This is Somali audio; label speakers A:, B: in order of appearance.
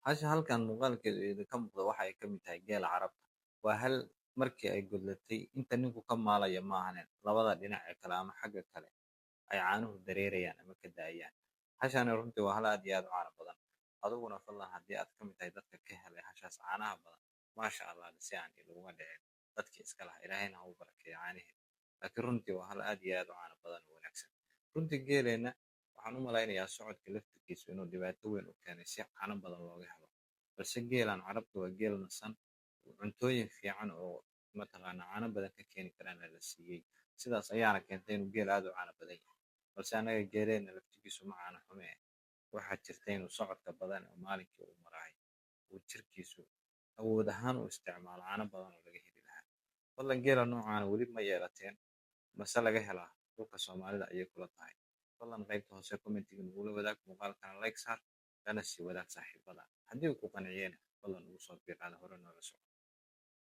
A: Hasha halkan muuqaalkeedu idinka muuqda waxa ay ka mid tahay geela Carabta. Waa hal markii ay godlatay inta ninku ka maalaya maahane labada dhinac ee kale ama xagga kale ay caanuhu dareerayaan ama ka daayaan. Hashani runtii waa hal aad iyo aad u caano badan. Adiguna fadlan haddii aad ka mid tahay dadka ka helay hashaas caanaha badan, maasha Allah, si aan ilaguma dhicin dadkii iska lahaa, Ilaahayna ha u barakeeyo caanaheeda. Laakiin runtii waa hal aad iyo aad u caano badan oo wanaagsan. Runtii geeleenna waxaan u malaynayaa socodka laftirkiisu inuu dhibaato weyn u keenay si caano badan looga helo. Balse geelan Carabta waa geel nasan, cuntooyin fiican oo mataqaanaa caano badan ka keeni karaana la siiyey. Sidaas ayaana keentay inuu geel aad u caano badan yahay. Balse annaga geeleenna laftirkiisu ma caano xume eh. Waxaa jirta inuu socodka badan oo maalinkii uu maraay uu jirkiisu awood ahaan u isticmaalo caano badan oo laga heli lahaa. Fadlan geela noocaana weli ma yeelateen mase laga helaa dhulka Soomaalida ayay kula tahay? Fadlan qaybta hoose commentiga nagula wadaag, muuqaalkana like saar, lana sii wadaag saaxiibada. Haddii uu ku qanciyena, fadlan ugu soo biir aada hore noola soco.